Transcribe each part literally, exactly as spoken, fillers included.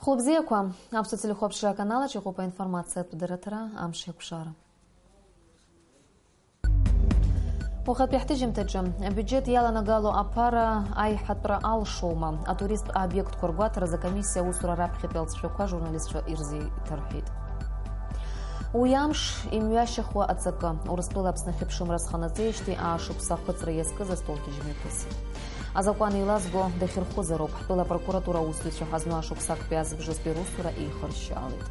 Хәлыбзиақәа, Аԥсуа телехәаԥшра аканалаҿ иҟоуп аинформациатә дырраҭара Амш еиқәшара. Уахатәи ҳҭыжьымҭаҿы, абиуџьет иаланагало аԥара аиҳатәра алшома? Атуристтә обиектқәа ргәаҭаразы акомиссиа аусура раԥхьатәи алҵшәақәа ажурналистцәа ирзеиҭарҳәеит. Уи амш имҩашьахуа аҵакы, Урыстәыла Аԥсны ахьыԥшымра азханаҵеижьҭеи аашықәса ахыҵра иазкыз астолгьежь мҩаԥысит. Азакәан еилазго дахьырхәызароуп. Ҳтәыла апрокуратура аусзуҩцәа ҳазну ашықәсактәи азыбжазтәи русура еихыршьаалеит.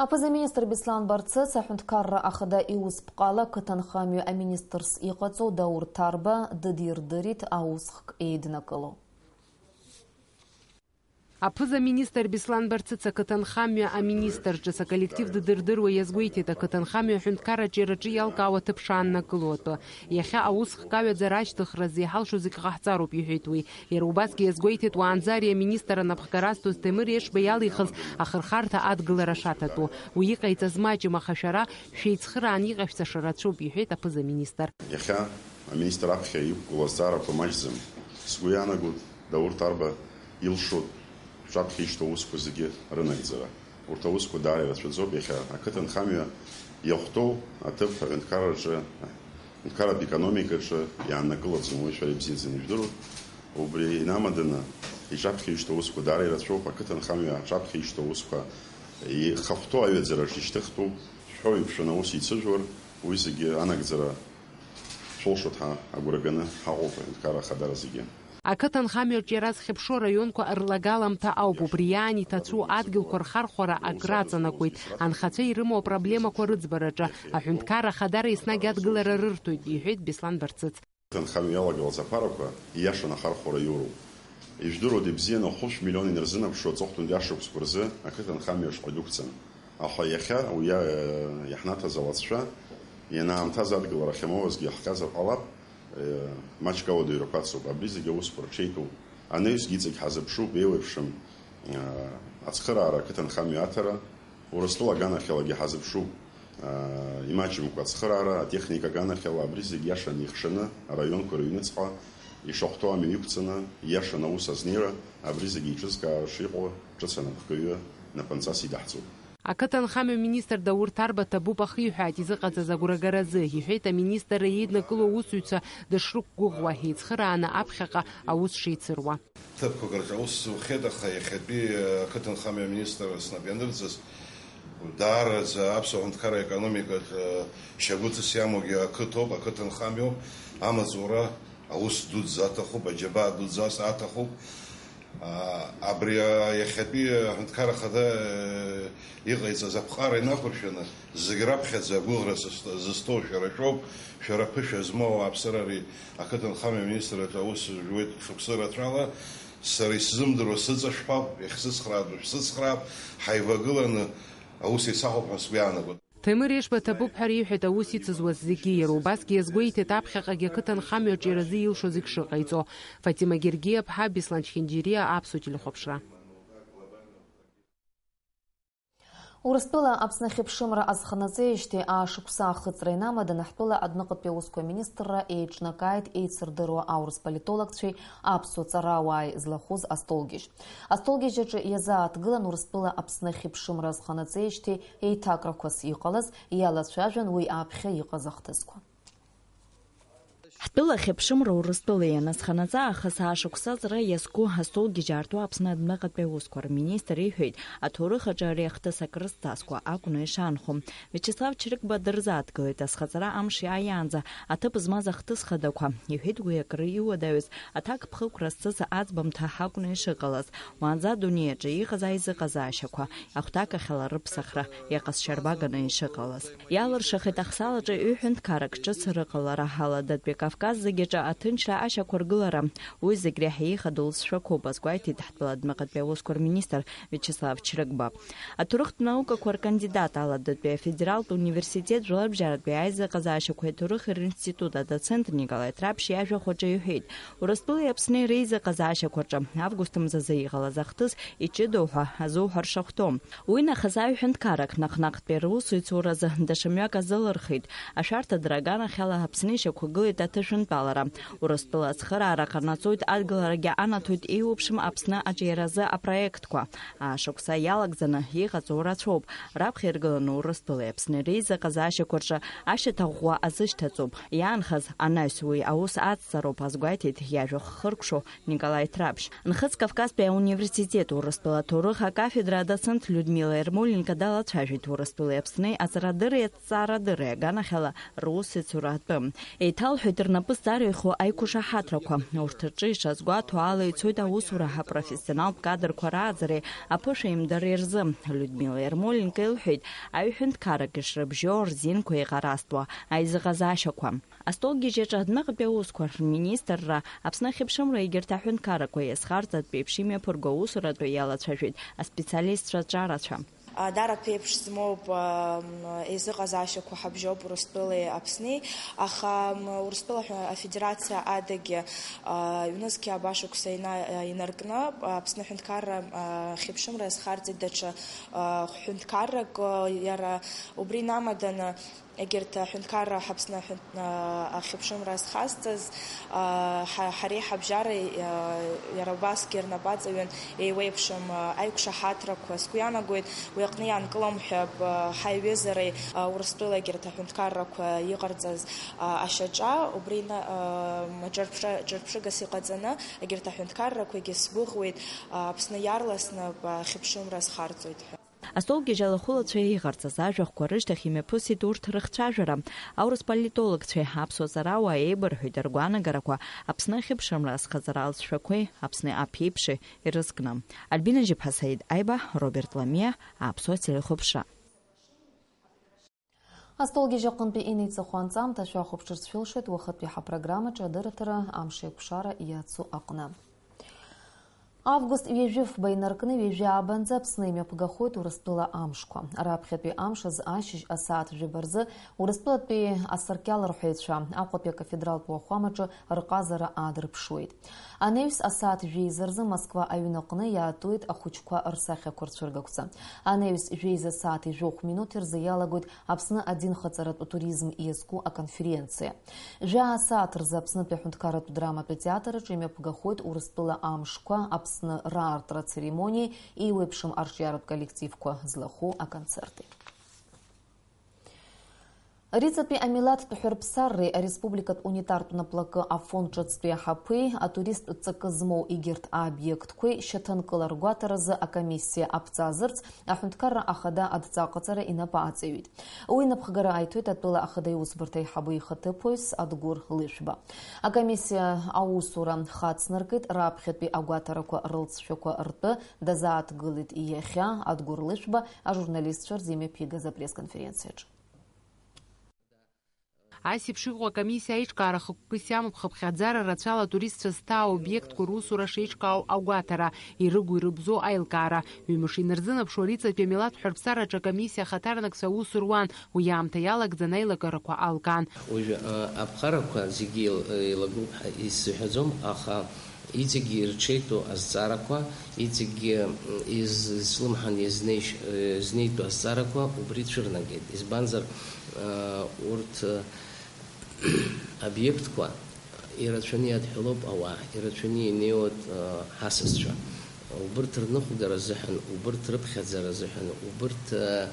Аԥыза-министр Беслан Барцыц аҳәынҭқарра ахада иусԥҟала ақыҭанхамҩа аминистрс иҟаҵоу Даур Ҭарба дыдирдырит аусхк еиднакыло. Аԥыза-министр Беслан Барцыц ақыҭанхамҩа аминистр ҿыц аколлектив дыдырдыруа иазгәеиҭеит, ақыҭанхамҩа аҳәынҭқарра аҿиараҿы иалкаау аҭыԥ шааннакыло атәы. Иахьа аусхк аҩаӡара ашьҭыхразы иҳалшо зегь ҟаҳҵароуп, иҳәеит уи. Иара убасгьы иазгәеиҭеит, уаанӡа ари аминистр анапхгара азҭоз Ҭемыр Ешба иалихыз ахырхарҭа адгылара шаҭатәу. Уи иҟаиҵаз маҷым, аха шәара шәеицхыраан иҟашәҵаша рацәоуп, иҳәеит аԥыза-министр. Иахьа аминистр аԥхьа иқәгылоу азҵаарақәа маҷӡам. Сгәы иаанагоит, Даур Ҭарба илшоит шәаԥхьа ишьҭоу аусқәа зегьы рынагӡара. Урҭ аусқәа даара ирацәаӡоуп, иахьа ақыҭанхамҩа иахәҭоу аҭыԥ аҳәынҭқарраҿы, аҳәынҭқарратә економикаҿы иааннакылаӡом, уи шәара ибзиаӡаны ижәдыруеит. Убри инамаданы, иҿаԥхьа ишьҭоу аусқәа даара ирацәоуп, ақыҭанхамҩа аҿаԥхьа ишьҭоу аусқәа ихахәҭоу аҩаӡараҿы ишьҭыхтәуп, шәҳәоу еиԥш, аус ицәыжәлар, уи зегьы анагӡара шәылшоит ҳәа агәра ганы ҳаҟоуп аҳәынҭқарра ахадара зегьы. Ақыҭанхамҩаҿ иара зхьыԥшуа араионқәа рлагаламҭа ауп, убри иаан иҭацәу адгьылқәа рхархәара акраҵанакуеит, анхацәа ирымоу апроблемақәа рыӡбараҿы аҳәынҭқарра ахадара еснагь адгылара рырҭоит, иҳәеит Беслан Барцыц. Ақыҭанхамҩа иалагылаз аԥарақәа ииашаны ахархәара иоуроуп. Ижәдыруада ибзианы, хәышә миллион инарзынаԥшуа аҵыхәтәантәи ашықәсқәа рзы ақыҭанхамҩа ашҟа идәықәҵан. Аха иахьа уи иа-, иаҳнаҭаз алҵшәа, ианаамҭаз адгылара ахьамоуазгьы иаҳҟьазар ҟалап, э, маҷк ауадаҩрақәа ацуп. Абри зегьы аусқәа рҽеитәуп. Анаҩсгьы иҵегь ҳазыԥшуп, еиуеиԥшым, э, ацхыраара, ақыҭанхамҩа аҭара, Урыстәыла аганахьалагьы ҳазыԥшуп, э, имаҷымкәа ацхыраара, атехника аганахьала, абри зегь иашан ихшаны, араионқәа рыҩныҵҟа ишахәҭоу амҩа иқәҵаны, иашан аус азнеира, абри зегь еиҿызкаара шыҟоу ҿыц анапхгаҩы напынҵас идаҳҵоит. Ақыҭанхамҩа министр Даур Ҭарба ҭабуп ахиҳәааит изыҟаҵаз агәрагаразы, иҳәеит аминистр еиднакыло аусзуҩцәа дышрықәгәыӷуа, еицхырааны аԥхьаҟа аус шеицыруа. Ҭыԥқәак рҿы аус зухьеит, аха иахьатәи ақыҭанхамҩа аминистр снапы ианырҵаз, даараӡа аԥсуа ҳәынҭқарра аекономикаҿы шьагәыҭас иамоугьы ақыҭоуп, ақыҭанхамҩоуп, амаҵура аус дуӡӡа аҭахуп, аџьабаа дуӡӡа аҭахуп. А, абри, а, иахьатәи аҳәынҭқарра ахада, э, иҟаиҵаз аԥҟара инақәыршәаны, зегь раԥхьаӡа агәыӷра сызҭ-, зызҭоу шәара шәоуп, шәара ԥышәа змоу ауааԥсыра ари ақыҭанхамҩа аминистрраҿы аус зжәуеит шықәсы рацәала, сара исзымдыруа сыҵашәҳәап, иахьсыцхраатәу шәсыцхраап, ҳаивагыланы аус еицаҳауп ҳәа сгәы иаанагоит. Ҭемыр Ешба ҭабуп ҳәа реиҳәеит аус ицызуаз зегьы, иара убасгьы иазгәеиҭеит аԥхьаҟагь ақыҭанхамҩаҿ иаразы илшо зегь шыҟаиҵо. Фатима Гергиаԥҳа, Беслан Чхинџьириа, Аԥсуа телехәаԥшра. Урыстәыла Аԥсны ахьыԥшымра азханаҵеижьҭеи аашықәса ахыҵра инамаданы ҳтәыла адәныҟатәи аусқәа аминистрра еиҿнакааит еицырдыруа аурыс политологцәеи аԥсуа ҵарауааи злахәыз астолгьежь. Астолгьежь аҿы иазааҭгылан Урыстәыла Аԥсны ахьыԥшымра азханаҵеижьҭеи еиҭакрақәас иҟалаз, иалацәажәан уи аԥхьа иҟаз ахҭысқәа. Ҳтәыла ахьыԥшымра Урыстәыла ианазханаҵа аахыс аашықәса аҵра иазку астолгьежь аарту Аԥсны адәныҟатәи аусқәа рминистр иҳәеит, аҭоурых аҿы ари ахҭыс акрызҵазкуа акәны ишаанхо. Виачеслав Чрыгба дырзааҭгылеит азхаҵара амш иааиаанӡа аҭыԥ змаз ахҭыс хадақәа, иҳәеит уи акры иуадаҩыз аҭакԥхықәра зцыз аӡбамҭа акәны ишыҟалаз, уаанӡа адунеи аҿы иҟаз аизыҟазаашьақәа ахәҭакахьала рыԥсахра иаҟазшьарбаганы ишыҟалаз. Иалыршахеит ахсаалаҿы ҩ-ҳәынҭқаррак ҿыц рыҟалара, Аладатәи Кавказ зегьы аҿы аҭынчра ашьақәыргылара. Уи зегь реиҳа ихадоу лҵшәақәоуп, азгәеиҭеит ҳтәыла адәныҟатәи аусқәа рминистр Виачеслав Чрыгба. Аҭоурыхтә наукақәа ркандидат, Аладатәи афедералтә университет жәларбжьаратәи аизыҟазаашьақәеи аҭоурыхи ринститут адоцент Николаи Ҭраԥшь иажәахә аҿы иҳәеит, Урыстәылеи Аԥсни реизыҟазаашьақәа рҿы август мзазы иҟалаз ахҭыс иҷыдоу ҳәа азоуҳәар шахәҭоу. Уи нахыс аҩ-ҳәынҭқаррак наҟ-наҟтәи русеицуразы даҽа мҩак азылырхит. Ашәарҭадара аганахьала Аԥсны ишьақәгылеит ҭышәынтәалара. Урыстәыла ацхыраара ҟанаҵоит, адгыларагьы анаҭоит еиуеиԥшым Аԥсны аҿиаразы апроектқәа. Аашықәса иалагӡаны иҟаҵоу рацәоуп. Раԥхьа иргыланы Урыстәылеи Аԥсни реизыҟазаашьақәа рҿы ашьаҭаӷәӷәа азышьҭаҵоуп. Иаанхаз анаҩс уи аус ацҵароуп, азгәеиҭеит иажәахә хыркәшо Николаи Ҭраԥшь. Нхыҵ Кавказтәи ауниверситет Урыстәыла аҭоурых акафедра адоцент Людмила Ермоленко далацәажәеит Урыстәылеи Аԥсни аҵарадырреи аҭҵаарадырреи аганахьала русеицура атәы. Еиҭалҳәеит рнапы зҵарҩхьоу аиқәшаҳаҭрақәа. Урҭ рҿы ишазгәаҭоу ала ицоит аусура апрофессионалтә кадрқәа рааӡареи аԥышәеимдареи рзы. Людмила Ермоленко илҳәеит, аҩ-ҳәынҭқаррак ишрыбжьоу рзинқәа еиҟаразтәуа аизыҟазаашьақәа. Астолгьежьаҿы адәныҟатәи аусқәа рминистрра, Аԥсны ахьыԥшымра егьырҭ аҳәынҭқаррақәа иазхарҵатәи еиԥш имҩаԥырго аусуратәы иалацәажәеит аспециалистцәа ҿарацәа. Даара ԥеиԥш змоуп, м, еизыҟазаашьақәа ҳабжьоуп Урыстәылеи Аԥсни, аха, м, Урыстәыла ҳәа-, Афедерациа адагьы, а, ҩнызқьи ҩба шықәса ина-, инаркны, Аԥсны аҳәынҭқарра, а, ахьыԥшымра иазхарҵеит даҽа, а, ҳәынҭқаррак, а, иара убри инамаданы, егьырҭ аҳәынҭқарра Аԥсны аҳәын-, а, ахьыԥшымра зхазҵаз, а, ҳа-, ҳареи ҳабжьареи, а, иара убасгьы рнапаҵаҩын еиуеиԥшым, а, аиқәшаҳаҭрақәа. Сгәы иаанагоит, уи аҟны иаанкылом ҳәа, а, ҳаиҩызареи, а, Урыстәыла егьырҭ аҳәынҭқаррақәа иҟарҵаз, а, ашьаҿа, убри на-, а, ҿырԥшы-, ҿырԥшыгас иҟаҵаны, егьырҭ аҳәынҭқаррақәагьы сгәыӷуеит, а, Аԥсны иаарласны, а, ахьыԥшымра азхарҵоит ҳәа. Астолгьежь алахәылацәа еиӷарҵаз ажәахәқәа рышьҭахь имҩаԥысит урҭ рыхцәажәара. Аурыс политологцәеи аԥсуа ҵарауааи еибырҳәеит ргәаанагарақәа Аԥсны ахьыԥшымра азхаҵара алҵшәақәеи Аԥсны аԥеиԥши ирызкны. Альбина Џьыԥҳа, Саид Аиба, Роберт Ламиа, Аԥсуа телехәаԥшра. Астолгьежь аҟынтәи инеиҵыху анҵамҭа шәахәаԥшырц шәылшоит уахатәи ҳапрограммаҿы адырраҭара Амшеиқәшара иацу аҟны. Август ҩажәи фба инаркны ҩажәи ааба анӡа Аԥсны имҩаԥгахоит Урыстәыла амшқәа. Раԥхьатәи амш азы ашьыжь асааҭ жәаба рзы Урыстәылатәи асаркьал рҳәаҩцәа Аҟәатәи акафедралтә уахәамаҿы рҟазара аадырԥшуеит. Анаҩс асааҭ жәеиза рзы Москва аҩны аҟны иаатуеит ахәыҷқәа рсахьақәа рцәыргақәҵа. Анаҩс жәеиза сааҭи жәохә минуҭи рзы иалагоит Аԥсны адинхаҵаратә туризм иазку аконференциа. Жәаа сааҭ рзы Аԥснытәи аҳәынҭқарратә драматә театр аҿы имҩаԥгахоит Урыстәыла амшқәа, Аԥсны раартра ацеремониеи еиуеиԥшым арҿиаратә коллективқәа злахәу аконцерти. Риҵатәи амилаҭтә ҳәырԥсарреи ареспубликатә унитартә наплакы афонд ҿыцтәи аҳаԥеи атуристтә ҵакы змоу егьырҭ аобиектқәеи шьаҭанкыла ргәаҭаразы акомиссиа аԥҵа азырц Аҳәынҭқарра Ахада адҵа аҟаҵара инапы аҵаҩит. Уи инапхгара аиҭоит атәыла Ахада иусбарҭа аиҳабы ихаҭыԥуаҩс Адгәыр Лышәба. Акомиссиа аусура хацнаркит, раԥхьатәи агәаҭарақәа рылҵшәақәа ртәы дазааҭгылеит иахьа Адгәыр Лышәба ажурналистцәа рзы имҩаԥигаз апресс-конференциаҿы. Ас еиԥш иҟоу акомиссиа аиҿкаара хықәкыс иамоуп хыԥхьаӡара рацәала атуристцәа зҭаау обиектқәа русура шеиҿкаау агәаҭара, ирыгу-ирыбзоу аилкаара. Ҩымш инарзынаԥшуа Риҵатәи амилаҭ ҳәырԥсараҿы акомиссиа ахаҭарнакцәа аус руан, уи аамҭа иалагӡан аилагарақәа алган. Уажәы, а, аԥҟарақәа зегьы еил-, еилагоуп ҳәа исзыҳәаӡом, аха иҵегьы ирҽеитәу азҵаарақәа, иҵегьы, м, из-, изҿлымҳан изнеишь-, э, изнеитәу азҵаарақәа убри цәырнагеит. Избанзар, а, урҭ, а, обиектқәа ирацәаны иадҳәалоуп ауаа, ирацәаны инеиуеит, а, ҳасасцәа. Убырҭ рныҟәгара азыҳәан, убырҭ рыԥхьаӡара азыҳәан, убырҭ, а,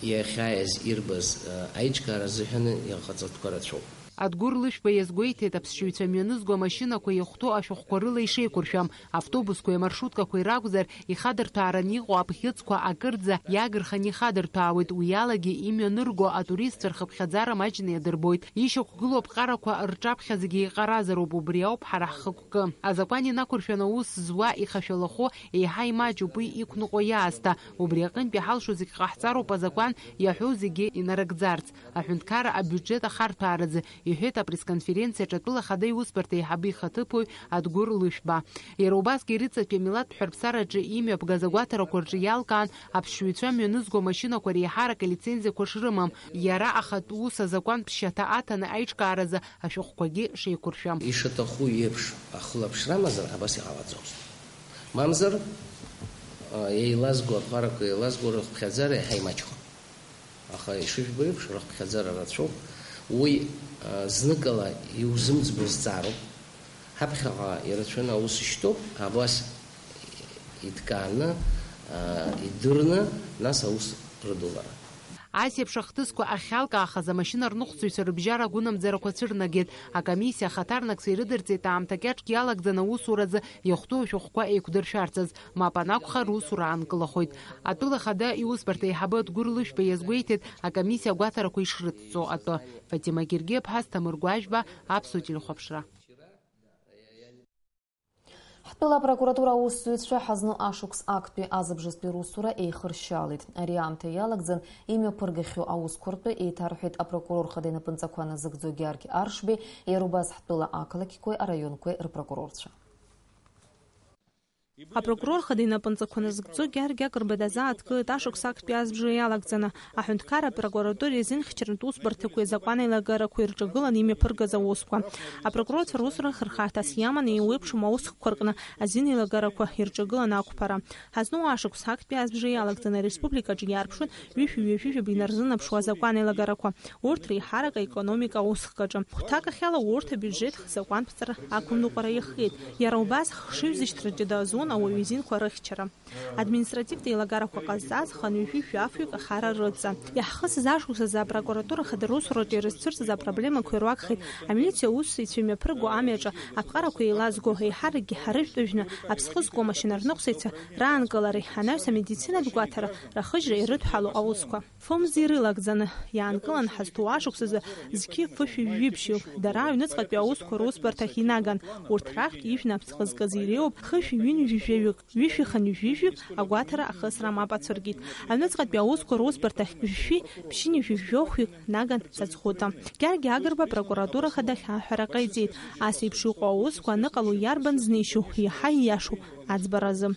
иахьааиз ирбаз, а, аиҿкаара азыҳәан иҟаҵатәқәа рацәоуп. Адгәыр Лышәба иазгәеиҭеит, аԥсшьаҩцәа мҩанызго амашьынақәа иахәҭоу ашәҟәқәа рыла ишеиқәыршәам. Автобусқәеи амаршруткақәеи ракәзар, ихадырҭәаараны иҟоу абӷьыцқәа акырӡа иагырханы ихадырҭәаауеит, уи алагьы имҩанырго атуристцәа рхыԥхьаӡара маҷны иадырбоит. Ишьақәгылоу аԥҟарақәа рҿаԥхьа зегьы еиҟаразароуп, убри ауп ҳара ҳхықәкы. Азакәан инақәыршәаны аус зуа ихашәалахо еиҳа имаҷуп уи иқәныҟәо иаасҭа. Убри аҟынтә иҳалшо зегь ҟаҳҵароуп азакәан иаҳәоу зегьы инарыгӡарц. Аҳәынҭқарра абиуџьет ахарҭәааразы, иҳәеит апресс-конференциаҿы атәыла ахада иусбарҭа аиҳабы ихаҭыԥуаҩ Адгәыр Лышәба. Иара убасгьы Риҵатәи амилаҭтә ҳәырԥсараҿы имҩаԥгаз агәаҭарақәа рҿы иалкаан аԥсшьаҩцәа мҩанызго амашьынақәа реиҳарак алицензиақәа шрымам, иара ахатә ус азакәан ԥсшьаҭа аҭаны аиҿкааразы ашәҟәқәагьы шеиқәыршәам. Ишаҭаху еиԥш ахылаԥшра амазар, абас иҟалаӡом. Мамзар, а, еилазго, аԥҟарақәа еилазго рыхԥхьаӡара иаҳа имаҷхоит. Аха ишыжәбо еиԥш, рыхԥхьаӡара рацәоуп. Уи, а, зныкала иузымӡбо зҵаароуп. Ҳаԥхьаҟа ирацәаны аус шьҭоуп, абас иҭкааны, а, идырны, нас аус рыдулара. Ас еиԥш ахҭысқәа ахьалкаахаз амашьына рныҟәцаҩцәа рыбжьара агәынамӡарақәа цәырнагеит. Акомиссиа ахаҭарнакцәа ирыдырҵеит аамҭа кьаҿк иалагӡаны аусуразы иахәҭоу ашәҟәқәа еиқәдыршәарц азы. Мап анакәха, русура аанкылахоит. Атәыла Ахада иусбарҭа аиҳабы Адгәыр Лышәба иазгәеиҭеит акомиссиа агәаҭарақәа ишрыдҵо атәы. Фатима Гергиаԥҳа, Асҭамыр Гәажәба, Аԥсуа телехәаԥшра. Ҳтәыла апрокуратура аусзуҩцәа ҳазну ашықәс актәи азыбжазтәи русура еихыршьалеит. Ари аамҭа иалагӡан имҩаԥыргахьоу аусқәа ртәы еиҭарҳәеит апрокурор хада инапынҵақәа назыгӡо Георги Аршби, иара убас ҳтәыла ақалақьқәеи араионқәеи рпрокурорцәа. Апрокурор хада инапынҵақәа назыгӡо Георги Агрба дазааҭгылеит ашықәс актәи азыбжа иалагӡаны, аҳәынҭқарра апрокуратура изинхьчарантә усбарҭақәеи азакәанеилагарақәеи рҿагыланы имҩаԥыргаз аусқәа. Апрокурорцәа русура ахырхарҭас иаман еиуеиԥшым аусқәа рҟны азинеилагарақәа ирҿагыланы ақәԥара. Ҳазну ашықәс актәи азыбжа иалагӡаны ареспубликаҿы иаарԥшуеит ҩышәи ҩажәи жәаба инарзынаԥшуа азакәанеилагарақәа. Урҭ реиҳарак аекономика аусхкаҿы. Хәҭакахьала урҭ абиуџьеҭ закәанԥҵара ақәымныҟәара иахеит. Иара убас хшыҩзышьҭра ҷыда азун ауаҩы изинқәа рыхьчара. Административтә еилагарақәа ҟазҵаз хынҩажәи жәафҩык ахара рыдҵа. Иаҳхысыз ашықәс азы апрокуратура хада русураҿы ирызцәырҵыз апроблемақәа ируакхеит амилициа аусзуҩцәа имҩаԥырго амҩаҿы аԥҟарақәа еилазго, еиҳаракгьы арыжәтә ыжәны аԥсхы зку амашьына рныҟәцаҩцәа раанкылареи анаҩс амедицинатә гәаҭара рахыжьра ирыдҳәалоу аусқәа. Фымз ирылагӡаны иаанкылан ҳазҭоу ашықәс азы зқьи фышәи жәибжьҩык дара аҩныҵҟатәи аусқәа русбарҭахь инаган, урҭ рахьтә ижәны аԥсхы зкыз иреиуоуп хышәи ҩынҩажәи жәаҩык, ҩышәи хынҩажәи жәаҩык агәаҭара ахысра мап ацәыркит. Аҩныҵҟатәи аусқәа русбарҭахь жәшәи ԥшьынҩажәи жәохәҩык наган Цаӡхәыта. Георги Агрба апрокуратура хадахь аҳәара ҟаиҵеит, ас еиԥш иҟоу аусқәа аныҟало иарбан знеишьоу, иаҳа ииашоу аӡбара азы.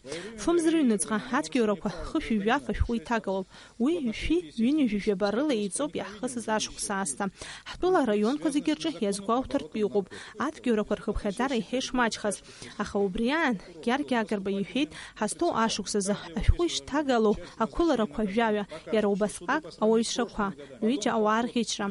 Фымз рыҩныҵҟа ацәгьоурақәа хышәи жәаф ашәҟәы иҭагалоуп. Уи шәи ҩынҩажәи жәаба рыла еиҵоуп иаҳхысыз ашықәс аасҭа. Ҳтәыла араионқәа зегьы рҿы иазгәоуҭартә иҟоуп, ацәгьоурақәа рхыԥхьаӡара еиҳа ишмаҷхаз. Аха убри аан, Георги Агрба иҳәеит, ҳазҭоу ашықәс азы ашәҟәы ишҭагало ақәыларақәа жәаҩа, иара убасҟак ауаҩшрақәа, ҩыџьа ауаа рӷьычра.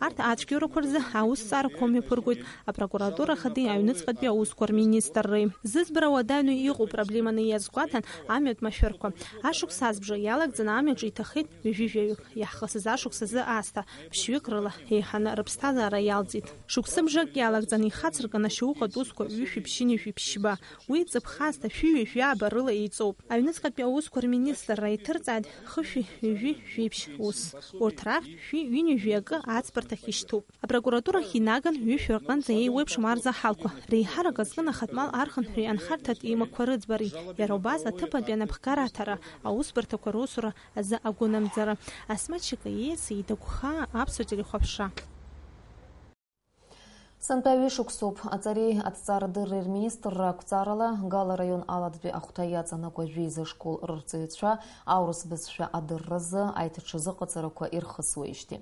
Арҭ ацәгьоурақәа рзы аусҭҵаарақәа мҩаԥыргоит апрокуратура хадеи аҩныҵҟатәи аусқәа рминистрреи. Зыӡбара уадаҩны иҟоу проблеманы иазгәаҭан амҩатә машәырқәа. Ашықәс азбжа иалагӡаны амҩаҿы иҭахеит ҩажәи жәаҩык, иаҳхысыз ашықәс азы аасҭа ԥшьҩык рыла еиҳаны рыԥсҭазаара иалҵит. Шықәсыбжак иалагӡаны ихацыркын ашьоукатә усқәа ҩышәи ԥшьынҩажәи ԥшьба, уи ҵыԥх аасҭа шәи ҩажәи ааба рыла еиҵоуп. Аҩныҵҟатәи аусқәа рминистрра иҭырҵааит хышәи ҩажәи жәиԥшь ус. Урҭ рахьтә шәи ҩынҩажәи акы аӡбарҭахь ишьҭоуп. Апрокуратурахь инаган ҩышә рҟынӡа еиуеиԥшым арзаҳалқәа, реиҳарак азкын ахатә мал архынҳәреи анхарҭатә еимакқәа рыӡбареи, иара убас аҭыԥантәи анапхгара аҭара, аусбарҭақәа русура азы агәынамӡара. Асмаҭ Шьакаиа, Саида Гәхаа, Аԥсуа телехәаԥшра. Сынтәа ҩышықәсоуп аҵареи аҭҵаарадырреи рминистрра ақәҵарала Гала араион Аладатәи ахәҭа иаҵанакуа жәеиза школ рырҵаҩцәа аурыс бызшәа адырразы аиҭаҽазыҟаҵарақәа ирхысуеижьҭеи.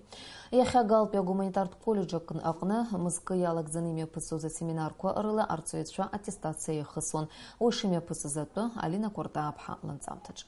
Иахьа Галтәи агуманитартә коллеџь акн-, аҟны мызкы иалагӡаны имҩаԥысуаз асеминарқәа рыла арҵаҩцәа аттестациа иахысуан. Уи шымҩаԥысыз атәы Алина Кәыртааԥҳа лынҵамҭаҿы.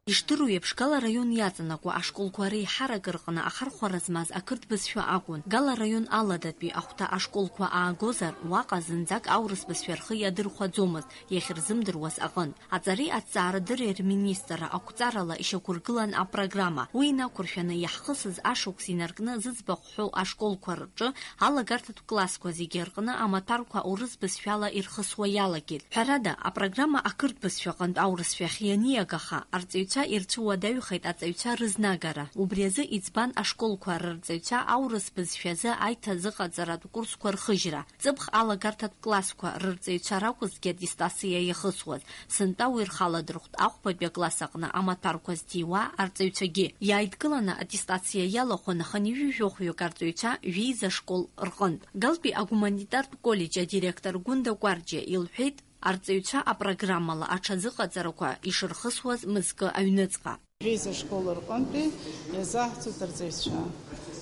Ишдыру еиԥш, Гала араион иаҵанакуа ашколқәа реиҳарак рҟны ахархәара змаз ақырҭ бызшәа акәын. Гала араион Аладатәи ахәҭа ашколқәа аагозар, уаҟа зынӡак аурыс бызшәа рхы иадырхәаӡомызт, иахьырзымдыруаз аҟынтә. Аҵареи аҭҵаарадырреи рминистрра ақәҵарала ишьақәыргылан апрограмма. Уи инақәыршәаны иаҳхысыз ашықәс инаркны зыӡбахә ҳәоу ашколқәа рҿы алагарҭатә классқәа зегьы рҟны амаҭәарқәа урыс бызшәала ирхысуа иалагеит. Ҳәарада, апрограмма ақырҭ бызшәаҟынтә аурысшәахь ианиагаха, арҵаҩцәа ирцәыуадаҩхеит аҵаҩцәа рызнагара. Убри азы иӡбан ашколқәа рырҵаҩцәа аурыс бызшәазы аиҭазыҟаҵаратә курсқәа рхыжьра. Ҵыԥх алагарҭатә классқәа рырҵаҩцәа ракәызҭгьы аттестациа иахысуаз, сынтәа уи рхаладырхәт ахәбатәи акласс аҟны амаҭәарқәа зҭиуа арҵаҩцәагьы. Иааидкыланы аттестациа иалахәын хынҩажәи жәохәҩык арҵаҩцәа жәеиза школ рҟынтә. Галтәи агуманитартә коллеџь адиректор Гәында Кәарҷиа илҳәеит, арҵаҩцәа апрограммала аҽазыҟаҵарақәа ишырхысуаз мызкы аҩныҵҟа. Жәеиза школ рҟынтәи иазаҳҵоит арҵаҩцәа.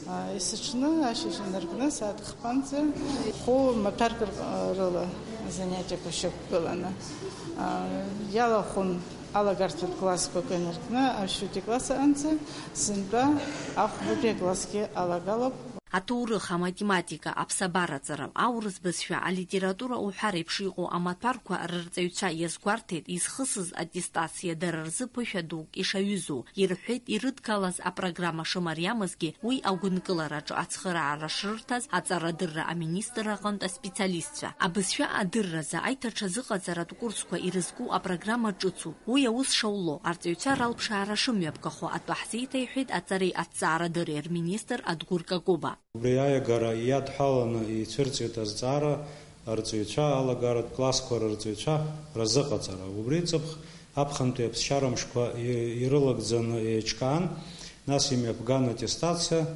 А, есыҽны ашьыжь инаркны сааҭ хԥанӡа хәы маҭәарк рҟ-, рыла азанятиақәа шьақәгыланы, а, иалахәын Алагарҭатә классқәак инаркны аԥшьбатәи акласс аҟынӡа сынтәа ахәбатәи аклассгьы алагалоуп. Аҭоурых, аматематика, аԥсабараҵара, аурыс бызшәа, алитература уҳәа реиԥш иҟоу амаҭәарқәа рырҵаҩцәа иазгәарҭеит изхысыз аттестациа дара рзы ԥышәа дук ишаҩызоу. Ирҳәеит, ирыдгалаз апрограмма шымариамызгьы, уи агәынкылараҿы ацхыраара шрырҭаз аҵарадырра аминистр аҟынтә аспециалистцәа. Абызшәа адырразы аиҭаҽазыҟаҵаратә курсқәа ирызку апрограмма ҿыцуп. Уи аус шауло, арҵаҩцәа ралԥшаара шымҩаԥгахо атәы ҳзеиҭеиҳәеит аҵареи аҭҵаарадырреи рминистр Адгәыр Какоба. Убри аиагара иадҳәаланы ицәырҵит азҵаара арҵаҩцәа, алагаратә классқәа рырҵаҩцәа разыҟаҵара. Убри ҵыԥх аԥхынтәи аԥсшьара мшқәа и-, ирылагӡаны еиҿкаан, нас имҩаԥган аттестациа,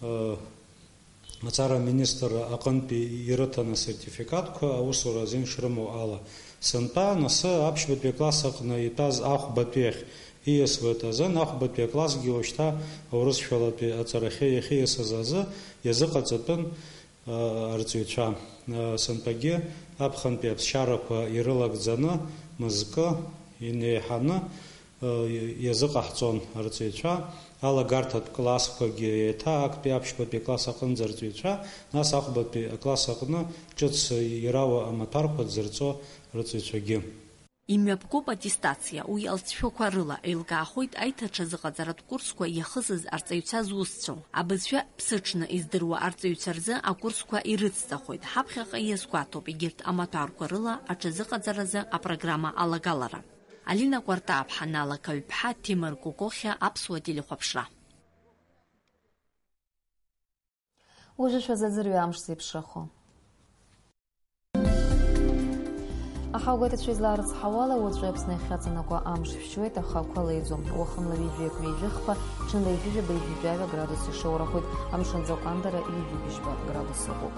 э, Мацара аминистр аҟынтәи ирыҭан асертификатқәа аусура азин шрымоу ала. Сынтәа, анасы, аԥшьбатәи акласс аҟны итәаз ахәбатәи ахь ииасуеит азын, ахәбатәи аклассгьы уажәшьҭа аурысшәалатәи аҵарахьы иахьиасыз азы иазыҟаҵатәын, а, арҵаҩцәа. А, сынтәагьы аԥхынтәи аԥсшьарақәа ирылагӡаны, мызкы инеиҳаны, иазыҟаҳҵон арҵаҩцәа, алагарҭатә классқәагьы еиҭа актәи аԥшьбатәи акласс аҟынӡа арҵаҩцәа, нас ахәбатәи акласс аҟны ҿыц ирауа амаҭәарқәа дзырҵо рҵаҩцәагьы. Имҩаԥгоуп аттестациа, уи алҵшәақәа рыла еилкаахоит аиҭаҽазыҟаҵаратә курсқәа иахысыз арҵаҩцәа зусҭцәоу. Абызшәа ԥсыҽны издыруа арҵаҩцәа рзы акурсқәа ирыцҵахоит. Ҳаԥхьаҟа иазгәаҭоуп егьырҭ амаҭәарқәа рыла аҽазыҟаҵаразы апрограмма алагалара. Алина Кәартаа-ԥҳа, Нала Каҩԥҳа, Ҭемыр Кокохиа, Аԥсуа телехәаԥшра. Уажәы шәазыӡырҩы амш зеиԥшрахо. Аха агәаҭацәа излаарыцҳауала, уаҵәы Аԥсны иахьаҵанакуа амш шәшьуеит, аха ақәа леиӡом. Уахынла ҩажәи акы ҩажәи хԥа, ҽынла ҩажәи жәаба ҩажәи жәаҩа градус ишоурахоит, амшын аӡы аҟәандара ҩажәи быжьба градус ыҟоуп.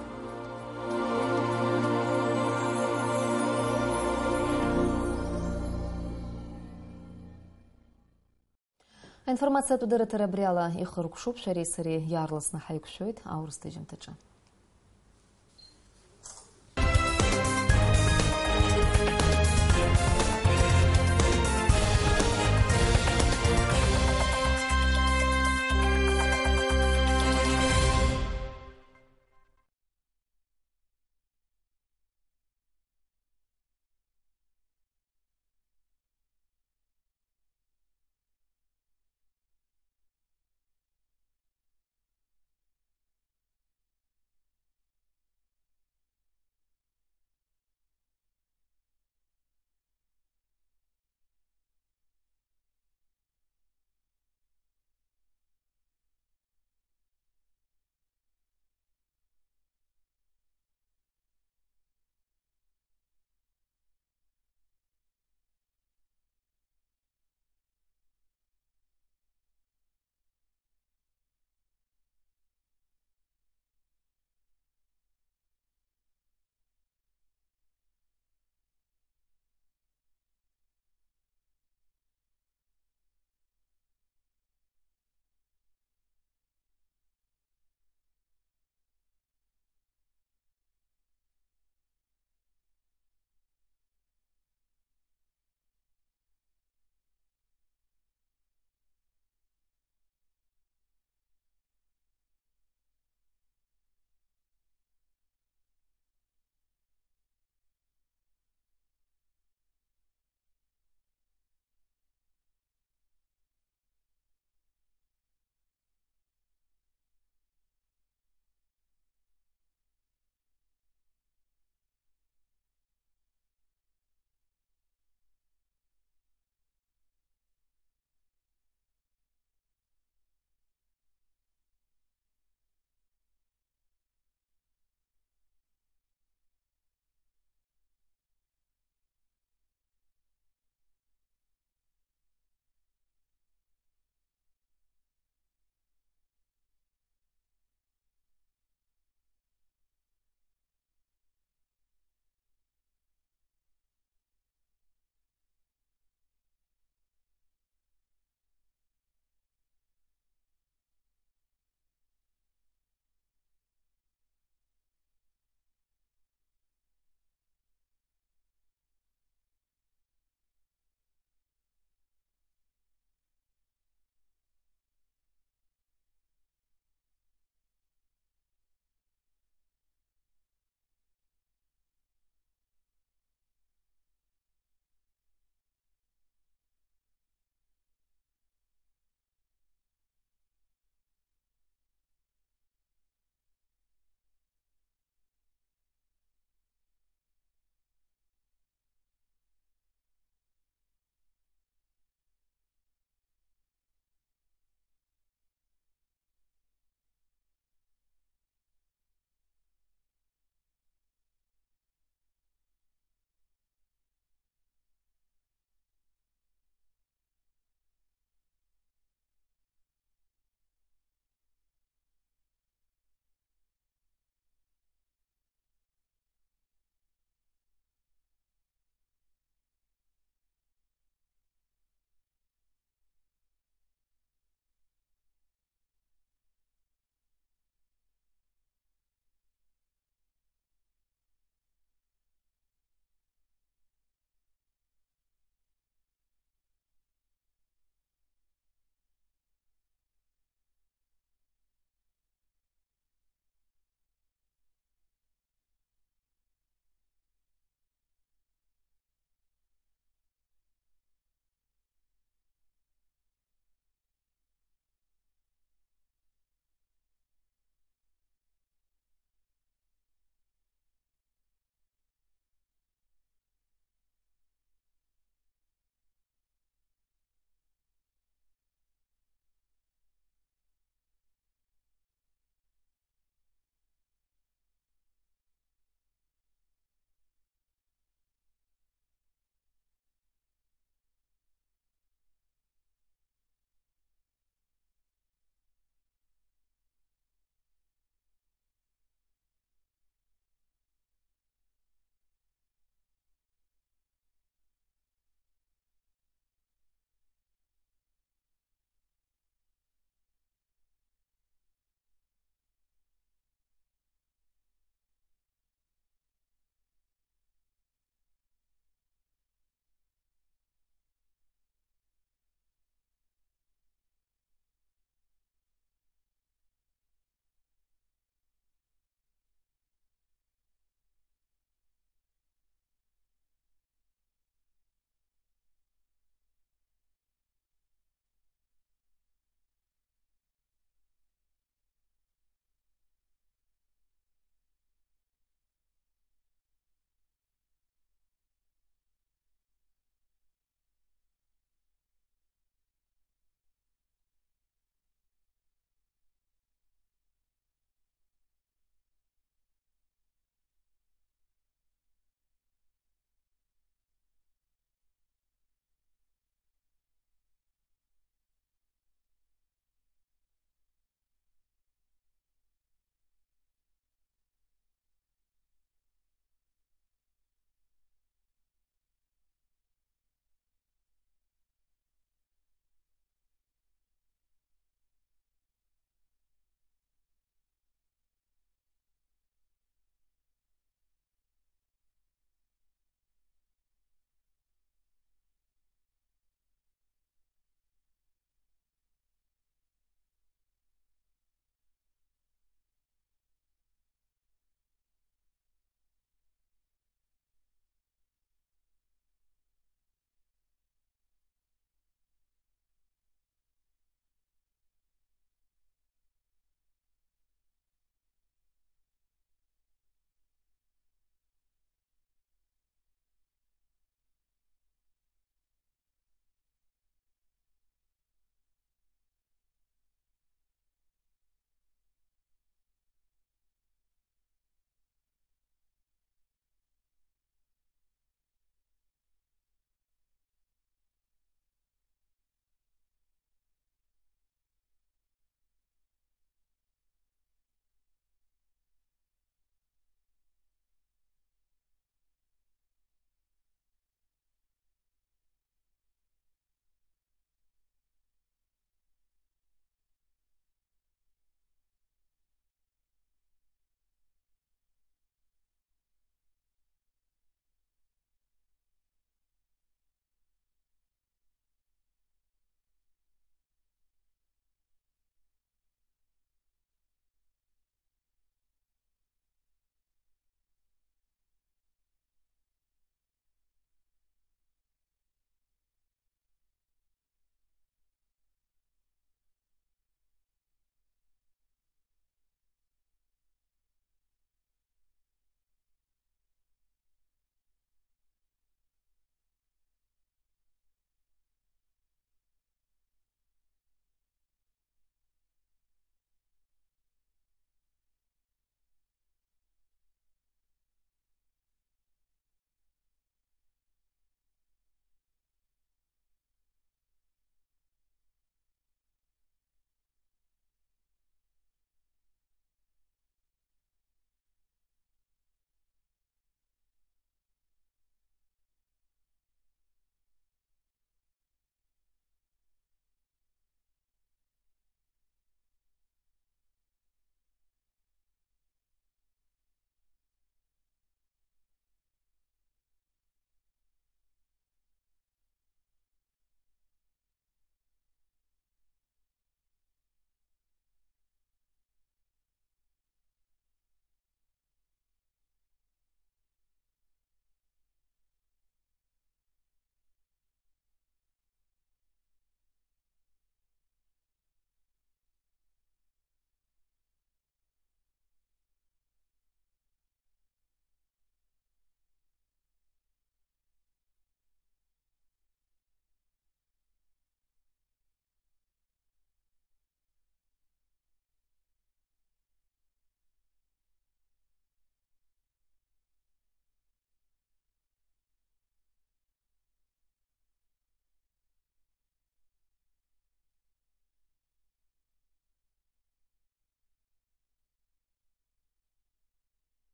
Аинформациатә дырраҭара абри ала ихыркәшоуп, шәареи сареи иаарласны ҳаиқәшәоит аурыс ҭыжьымҭаҿы.